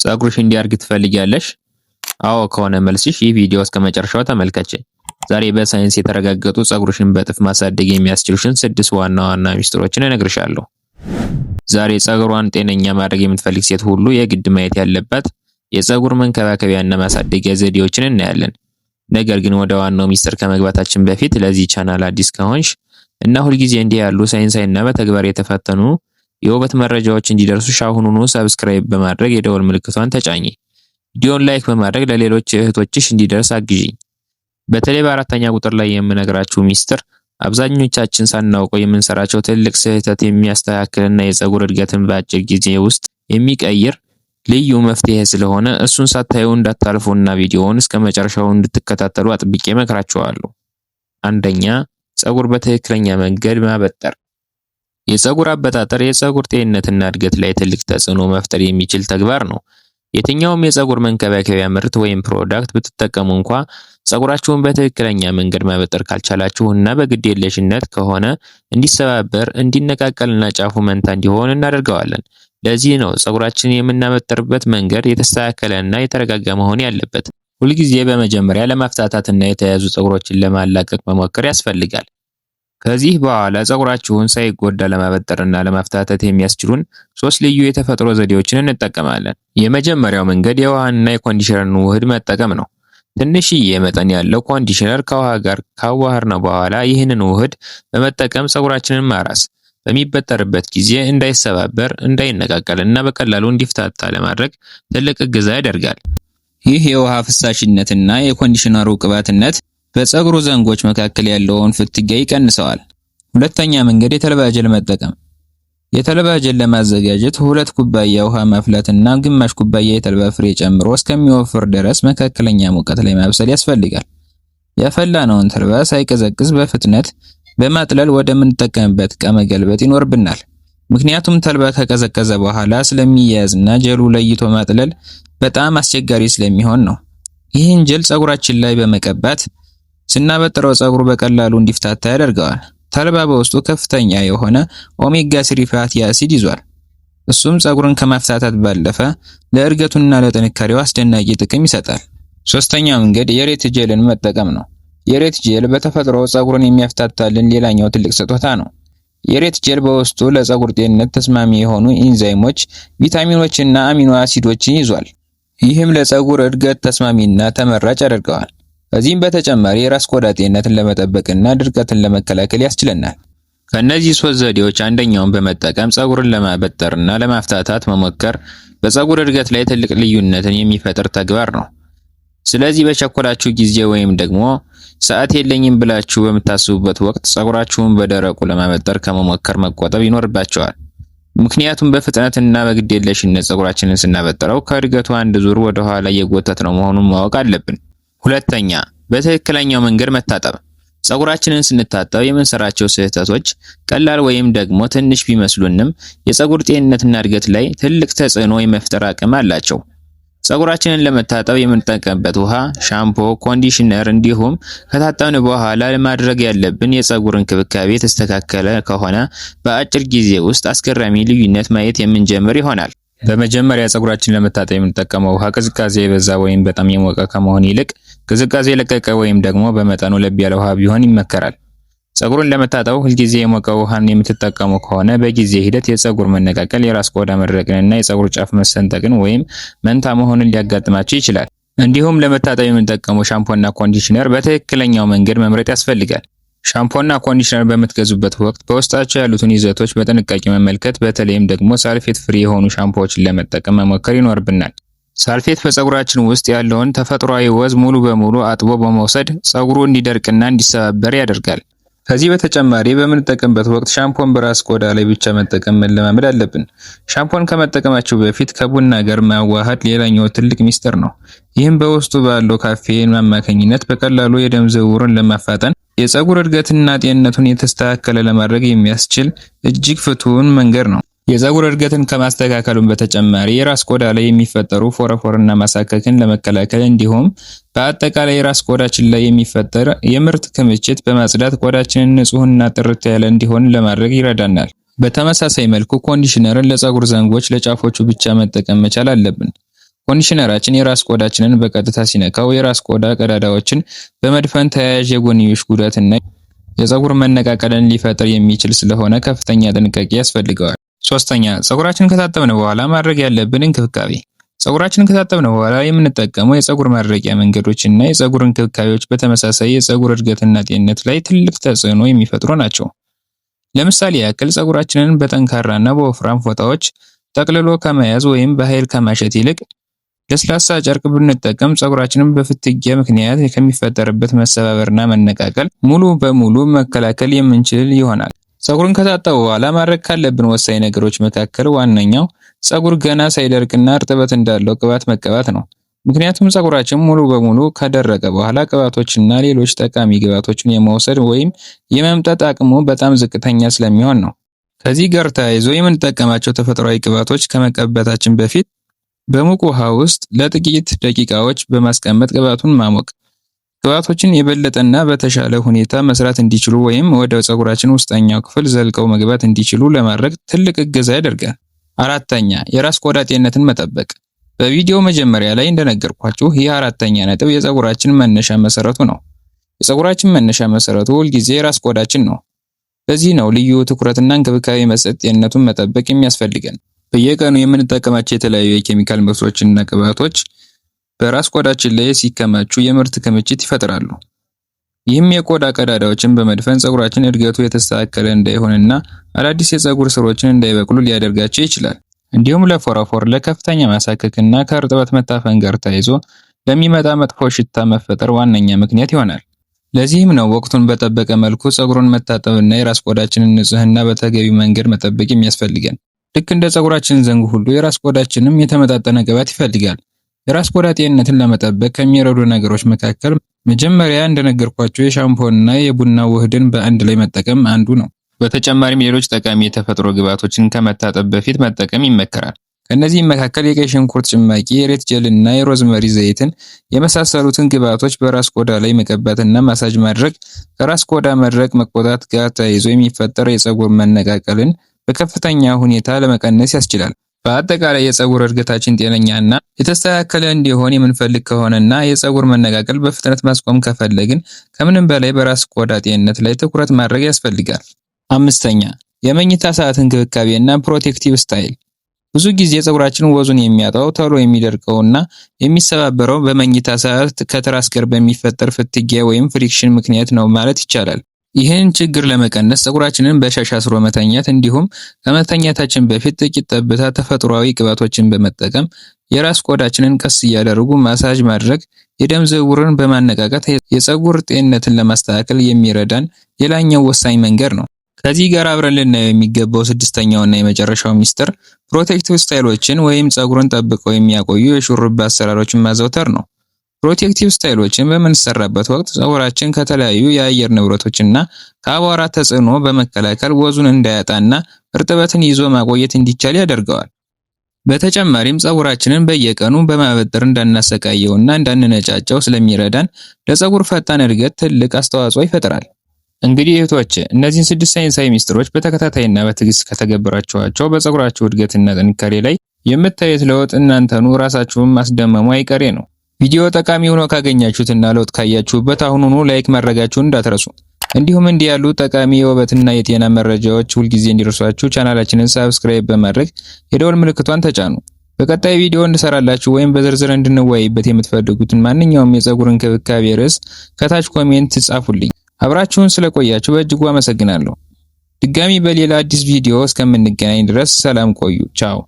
ፀጉርሽ እንዲያድግ ትፈልጊያለሽ? አዎ ከሆነ መልስሽ ይህ ቪዲዮ እስከ መጨረሻው ተመልከቺ። ዛሬ በሳይንስ የተረጋገጡ ፀጉርሽን በእጥፍ ማሳደግ የሚያስችሉሽን 6 ዋና ዋና ሚስጥሮችን እነግርሻለሁ። ዛሬ ፀጉሯን ጤነኛ ማድረግ የምትፈልግ ሴት ሁሉ የግድ ማየት ያለባት የፀጉር መንከባከቢያና ማሳደጊያ ዘዴዎችን እናያለን። ነገር ግን ወደ ዋናው ሚስጥር ከመግባታችን በፊት ለዚህ ቻናል አዲስ ከሆንሽ እና ሁልጊዜ እንዲህ ያሉ ሳይንሳዊና በተግባር የተፈተኑ የውበት መረጃዎች እንዲደርሱሽ አሁኑኑ subscribe በማድረግ የደወል ምልክቷን ተጫኚ። ቪዲዮን like በማድረግ ለሌሎች እህቶችሽ እንዲደርስ አግዢኝ። በተለይ በአራተኛ ቁጥር ላይ የምነግራችሁ ሚስጥር አብዛኞቻችን ሳናውቀው የምንሰራቸው ትልቅ ስህተት የሚያስተካክልና የፀጉር እድገትን በአጭር ጊዜ ውስጥ የሚቀይር ልዩ መፍትሄ ስለሆነ እሱን ሳታዩ እንዳታልፉና ቪዲዮውን እስከ መጨረሻው እንድትከታተሉ አጥብቄ እመክራችኋለሁ። አንደኛ፣ ፀጉር በትክክለኛ መንገድ ማበጠር። የፀጉር አበጣጠር የፀጉር ጤንነትና እድገት ላይ ትልቅ ተጽዕኖ መፍጠር የሚችል ተግባር ነው። የትኛውም የፀጉር መንከባከቢያ ምርት ወይም product ብትጠቀሙ እንኳ ፀጉራችሁን በትክክለኛ መንገድ ማበጠር ካልቻላችሁ እና በግዴለሽነት ከሆነ እንዲሰባበር፣ እንዲነቃቀልና ጫፉ መንታ እንዲሆን እናደርገዋለን። ለዚህ ነው ፀጉራችንን የምናበጥርበት መንገድ የተስተካከለና የተረጋጋ መሆን ያለበት። ሁልጊዜ በመጀመሪያ ለማፍታታትና የተያዙ ፀጉሮችን ለማላቀቅ መሞከር ያስፈልጋል። ከዚህ በኋላ ፀጉራችሁን ሳይጎዳ ለማበጠርና ለማፍታታት የሚያስችሉን ሶስት ልዩ የተፈጥሮ ዘዴዎችን እንጠቀማለን። የመጀመሪያው መንገድ የውሃንና የ conditioner ን ውህድ መጠቀም ነው። ትንሽዬ መጠን ያለው conditioner ከውሃ ጋር ካዋሃድነው በኋላ ይህንን ውህድ በመጠቀም ፀጉራችንን ማራስ በሚበጠርበት ጊዜ እንዳይሰባበር፣ እንዳይነቃቀል እና በቀላሉ እንዲፍታታ ለማድረግ ትልቅ እገዛ ያደርጋል። ይህ የውሃ ፍሳሽነትና የ conditioner ኡ ቅባትነት በፀጉሩ ዘንጎች መካከል ያለውን ፍትጊያ ይቀንሰዋል። ሁለተኛ መንገድ የተልባ ጀል መጠቀም። የተልባ ጀል ለማዘጋጀት 2 ኩባያ ውሃ ማፍላትና ግማሽ ኩባያ የተልባ ፍሬ ጨምሮ እስከሚወፍር ድረስ መካከለኛ ሙቀት ላይ ማብሰል ያስፈልጋል። ያፈላነውን ተልባ ሳይቀዘቅዝ በፍጥነት በማጥለል ወደምንጠቀምበት ዕቃ መገልበጥ ይኖርብናል። ምክንያቱም ተልባ ከቀዘቀዘ በኋላ ስለሚያያዝና ጀሉ ለይቶ ማጥለል በጣም አስቸጋሪ ስለሚሆን ነው። ይህን ጀል ፀጉራችን ላይ በመቀባት ስናበጥረው ፀጉሩ በቀላሉ እንዲፍታታ ያደርገዋል። ተልባ በውስጡ ከፍተኛ የሆነ omega 3 fatty acid ይዟል። እሱም ፀጉርን ከማፍታታት ባለፈ ለእድገቱና ለጥንካሬው አስደናቂ ጥቅም ይሰጣል። ሶስተኛው መንገድ የሬት ጀልን መጠቀም ነው። የሬት ጀል በተፈጥሮ ፀጉርን የሚያፍታታልን ሌላኛው ትልቅ ስጦታ ነው። የሬት ጀል በውስጡ ለፀጉር ጤንነት ተስማሚ የሆኑ ኢንዛይሞች፣ ቪታሚኖችና አሚኖ አሲዶችን ይዟል። ይህም ለፀጉር እድገት ተስማሚና ተመራጭ ያደርገዋል። ከዚህም በተጨማሪ የራስ ቆዳ ጤንነትን ለመጠበቅና ድርቀትን ለመከላከል ያስችለናል። ከእነዚህ ሶስት ዘዴዎች አንደኛውን በመጠቀም ፀጉርን ለማበጠርና ለማፍታታት መሞከር በፀጉር እድገት ላይ ትልቅ ልዩነትን የሚፈጥር ተግባር ነው። ስለዚህ በቸኮላችሁ ጊዜ ወይም ደግሞ ሰዓት የለኝም ብላችሁ በምታስቡበት ወቅት ፀጉራችሁን በደረቁ ለማበጠር ከመሞከር መቆጠብ ይኖርባችኋል። ምክንያቱም በፍጥነትና በግዴለሽነት ፀጉራችንን ስናበጥረው ከእድገቱ አንድ ዙር ወደ ኋላ እየጎተትነው መሆኑን ማወቅ አለብን። ሁለተኛ፣ በትክክለኛው መንገድ መታጠብ። ፀጉራችንን ስንታጠብ የምንሰራቸው ስህተቶች ቀላል ወይም ደግሞ ትንሽ ቢመስሉንም የፀጉር ጤንነትና እድገት ላይ ትልቅ ተጽዕኖ የመፍጠር አቅም አላቸው። ፀጉራችንን ለመታጠብ የምንጠቀምበት ውሃ፣ ሻምፖ፣ conditioner እንዲሁም ከታጠብን በኋላ ማድረግ ያለብን የፀጉር እንክብካቤ የተስተካከለ ከሆነ በአጭር ጊዜ ውስጥ አስገራሚ ልዩነት ማየት የምንጀምር ይሆናል። በመጀመሪያ ፀጉራችንን ለመታጠብ የምንጠቀመው ውሃ ቅዝቃዜ የበዛ ወይም በጣም የሞቀ ከመሆን ይልቅ ቅዝቃዜ የለቀቀ ወይም ደግሞ በመጠኑ ለብ ያለ ውሃ ቢሆን ይመከራል። ፀጉርን ለመታጠብ ሁልጊዜ የሞቀ ውሃን የምትጠቀሙ ከሆነ በጊዜ ሂደት የፀጉር መነቃቀል፣ የራስ ቆዳ መድረቅንና የፀጉር ጫፍ መሰንጠቅን ወይም መንታ መሆንን ሊያጋጥማቸው ይችላል። እንዲሁም ለመታጠብ የምንጠቀመው ሻምፖና conditioner በትክክለኛው መንገድ መምረጥ ያስፈልጋል። ሻምፖና conditioner በምትገዙበት ወቅት በውስጣቸው ያሉትን ይዘቶች በጥንቃቄ መመልከት፣ በተለይም ደግሞ sulfate free የሆኑ ሻምፖዎችን ለመጠቀም መሞከር ይኖርብናል። ሳልፌት በፀጉራችን ውስጥ ያለውን ተፈጥሯዊ ወዝ ሙሉ በሙሉ አጥቦ በመውሰድ ፀጉሩ እንዲደርቅና እንዲሰባበር ያደርጋል። ከዚህ በተጨማሪ በምንጠቀምበት ወቅት ሻምፖን በራስ ቆዳ ላይ ብቻ መጠቀም መለማመድ አለብን። ሻምፖን ከመጠቀማችሁ በፊት ከቡና ጋር ማዋሃድ ሌላኛው ትልቅ ሚስጥር ነው። ይህም በውስጡ ባለው ካፌን አማካኝነት በቀላሉ የደም ዝውውርን ለማፋጠን የፀጉር እድገትና ጤንነቱን የተስተካከለ ለማድረግ የሚያስችል እጅግ ፍቱን መንገድ ነው። የፀጉር እድገትን ከማስተካከሉም በተጨማሪ የራስ ቆዳ ላይ የሚፈጠሩ ፎረፎርና ማሳከክን ለመከላከል እንዲሁም በአጠቃላይ የራስ ቆዳችን ላይ የሚፈጠር የምርት ክምችት በማጽዳት ቆዳችንን ንጹህና ጥርት ያለ እንዲሆን ለማድረግ ይረዳናል። በተመሳሳይ መልኩ conditioner ን ለፀጉር ዘንጎች ለጫፎቹ ብቻ መጠቀም መቻል አለብን። Conditioner ኣችን የራስ ቆዳችንን በቀጥታ ሲነካው የራስ ቆዳ ቀዳዳዎችን በመድፈን ተያያዥ የጎንዮሽ ጉዳትና የፀጉር መነቃቀልን ሊፈጥር የሚችል ስለሆነ ከፍተኛ ጥንቃቄ ያስፈልገዋል። ሶስተኛ፣ ፀጉራችንን ከታጠብን በኋላ ማድረግ ያለብን እንክብካቤ። ፀጉራችንን ከታጠብን በኋላ የምንጠቀመው የፀጉር ማድረቂያ መንገዶች እና የፀጉር እንክብካቤዎች በተመሳሳይ የፀጉር እድገትና ጤንነት ላይ ትልቅ ተጽዕኖ የሚፈጥሩ ናቸው። ለምሳሌ ያክል ፀጉራችንን በጠንካራና በወፍራም ፎጣዎች ጠቅልሎ ከመያዝ ወይም በኃይል ከማሸት ይልቅ ለስላሳ ጨርቅ ብንጠቀም ፀጉራችንን በፍትጊያ ምክንያት ከሚፈጠርበት መሰባበርና መነቃቀል ሙሉ በሙሉ መከላከል የምንችል ይሆናል። ፀጉርን ከታጠቡ በኋላ ማድረግ ካለብን ወሳኝ ነገሮች መካከል ዋነኛው ፀጉር ገና ሳይደርቅና እርጥበት እንዳለው ቅባት መቀባት ነው። ምክንያቱም ፀጉራችን ሙሉ በሙሉ ከደረቀ በኋላ ቅባቶችና ሌሎች ጠቃሚ ግብአቶችን የመውሰድ ወይም የመምጠጥ አቅሙ በጣም ዝቅተኛ ስለሚሆን ነው። ከዚህ ጋር ተያይዞ የምንጠቀማቸው ተፈጥሯዊ ቅባቶች ከመቀባታችን በፊት በሙቅ ውሃ ውስጥ ለጥቂት ደቂቃዎች በማስቀመጥ ቅባቱን ማሞቅ ቅባቶችን የበለጠና በተሻለ ሁኔታ መስራት እንዲችሉ ወይም ወደ ፀጉራችን ውስጠኛው ክፍል ዘልቀው መግባት እንዲችሉ ለማድረግ ትልቅ እገዛ ያደርጋል። አራተኛ፣ የራስ ቆዳ ጤንነትን መጠበቅ። በቪዲዮ መጀመሪያ ላይ እንደነገርኳችሁ ይህ አራተኛ ነጥብ የፀጉራችን መነሻ መሰረቱ ነው። የፀጉራችን መነሻ መሰረቱ ሁልጊዜ የራስ ቆዳችን ነው። ለዚህ ነው ልዩ ትኩረትና እንክብካቤ መስጠት፣ ጤንነቱን መጠበቅ የሚያስፈልገን። በየቀኑ የምንጠቀማቸው የተለያዩ የኬሚካል ምርቶችና ቅባቶች በራስ ቆዳችን ላይ ሲከማቹ የምርት ክምችት ይፈጥራሉ። ይህም የቆዳ ቀዳዳዎችን በመድፈን ፀጉራችን እድገቱ የተስተካከለ እንዳይሆንና አዳዲስ የፀጉር ስሮችን እንዳይበቅሉ ሊያደርጋቸው ይችላል። እንዲሁም ለፎረፎር፣ ለከፍተኛ ማሳከክ እና ከእርጥበት መታፈን ጋር ተያይዞ ለሚመጣ መጥፎ ሽታ መፈጠር ዋነኛ ምክንያት ይሆናል። ለዚህም ነው ወቅቱን በጠበቀ መልኩ ፀጉሩን መታጠብና የራስ ቆዳችንን ንጽህና በተገቢው መንገድ መጠበቅ የሚያስፈልገን። ልክ እንደ ፀጉራችን ዘንግ ሁሉ የራስ ቆዳችንም የተመጣጠነ ቅባት ይፈልጋል። የራስ ቆዳ ጤንነትን ለመጠበቅ ከሚረዱ ነገሮች መካከል መጀመሪያ እንደነገርኳችሁ የሻምፖና የቡና ውህድን በአንድ ላይ መጠቀም አንዱ ነው። በተጨማሪም ሌሎች ጠቃሚ የተፈጥሮ ግብአቶችን ከመታጠብ በፊት መጠቀም ይመከራል። ከእነዚህም መካከል የቀይ ሽንኩርት ጭማቂ፣ የሬት ጀል እና የሮዝመሪ ዘይትን የመሳሰሉትን ግብአቶች በራስ ቆዳ ላይ መቀባትና ማሳጅ ማድረግ ከራስ ቆዳ መድረቅ፣ መቆጣት ጋር ተያይዞ የሚፈጠር የፀጉር መነቃቀልን በከፍተኛ ሁኔታ ለመቀነስ ያስችላል። በአጠቃላይ የፀጉር እድገታችን ጤነኛና የተስተካከለ እንዲሆን የምንፈልግ ከሆነና የፀጉር መነቃቀል በፍጥነት ማስቆም ከፈለግን ከምንም በላይ በራስ ቆዳ ጤንነት ላይ ትኩረት ማድረግ ያስፈልጋል። አምስተኛ፣ የመኝታ ሰዓት እንክብካቤ እና protective style። ብዙ ጊዜ ፀጉራችን ወዙን የሚያጣው፣ ቶሎ የሚደርቀውና የሚሰባበረው በመኝታ ሰዓት ከትራስ ጋር በሚፈጠር ፍትጊያ ወይም friction ምክንያት ነው ማለት ይቻላል። ይህን ችግር ለመቀነስ ፀጉራችንን በሻሽ አስሮ መተኛት እንዲሁም ከመተኛታችን በፊት ጥቂት ጠብታ ተፈጥሯዊ ቅባቶችን በመጠቀም የራስ ቆዳችንን ቀስ እያደረጉ ማሳጅ ማድረግ የደም ዝውውርን በማነቃቃት የፀጉር ጤንነትን ለማስተካከል የሚረዳን ሌላኛው ወሳኝ መንገድ ነው። ከዚህ ጋር አብረን ልናየው የሚገባው ስድስተኛውና የመጨረሻው ሚስጥር protective style ኦችን ወይም ፀጉርን ጠብቀው የሚያቆዩ የሹሩባ አሰራሮችን ማዘውተር ነው። Protective style ኦችን በምንሰራበት ወቅት ፀጉራችን ከተለያዩ የአየር ንብረቶችና ከአቧራ ተጽዕኖ በመከላከል ወዙን እንዳያጣና እርጥበትን ይዞ ማቆየት እንዲቻል ያደርገዋል። በተጨማሪም ፀጉራችንን በየቀኑ በማበጠር እንዳናሰቃየውና እንዳንነጫጨው ስለሚረዳን ለፀጉር ፈጣን እድገት ትልቅ አስተዋጽኦ ይፈጥራል። እንግዲህ እህቶች፣ እነዚህን ስድስት ሳይንሳዊ ሚስጥሮች በተከታታይና በትዕግስት ከተገበራችኋቸው በፀጉራችሁ እድገትና ጥንካሬ ላይ የምታዩት ለውጥ እናንተኑ ራሳችሁን ማስደመሙ አይቀሬ ነው። ቪዲዮ ጠቃሚ ሆኖ ካገኛችሁትና ለውጥ ካያችሁበት አሁኑኑ like ማድረጋችሁን እንዳትረሱ። እንዲሁም እንዲህ ያሉ ጠቃሚ የውበትና የጤና መረጃዎች ሁልጊዜ እንዲደርሷችሁ ቻናላችንን subscribe በማድረግ የደወል ምልክቷን ተጫኑ። በቀጣይ ቪዲዮ እንድሰራላችሁ ወይም በዝርዝር እንድንወያይበት የምትፈልጉትን ማንኛውም የፀጉር እንክብካቤ ርዕስ ከታች comment ጻፉልኝ። አብራችሁን ስለቆያችሁ በእጅጉ አመሰግናለሁ። ድጋሚ በሌላ አዲስ ቪዲዮ እስከምንገናኝ ድረስ ሰላም ቆዩ። ቻው።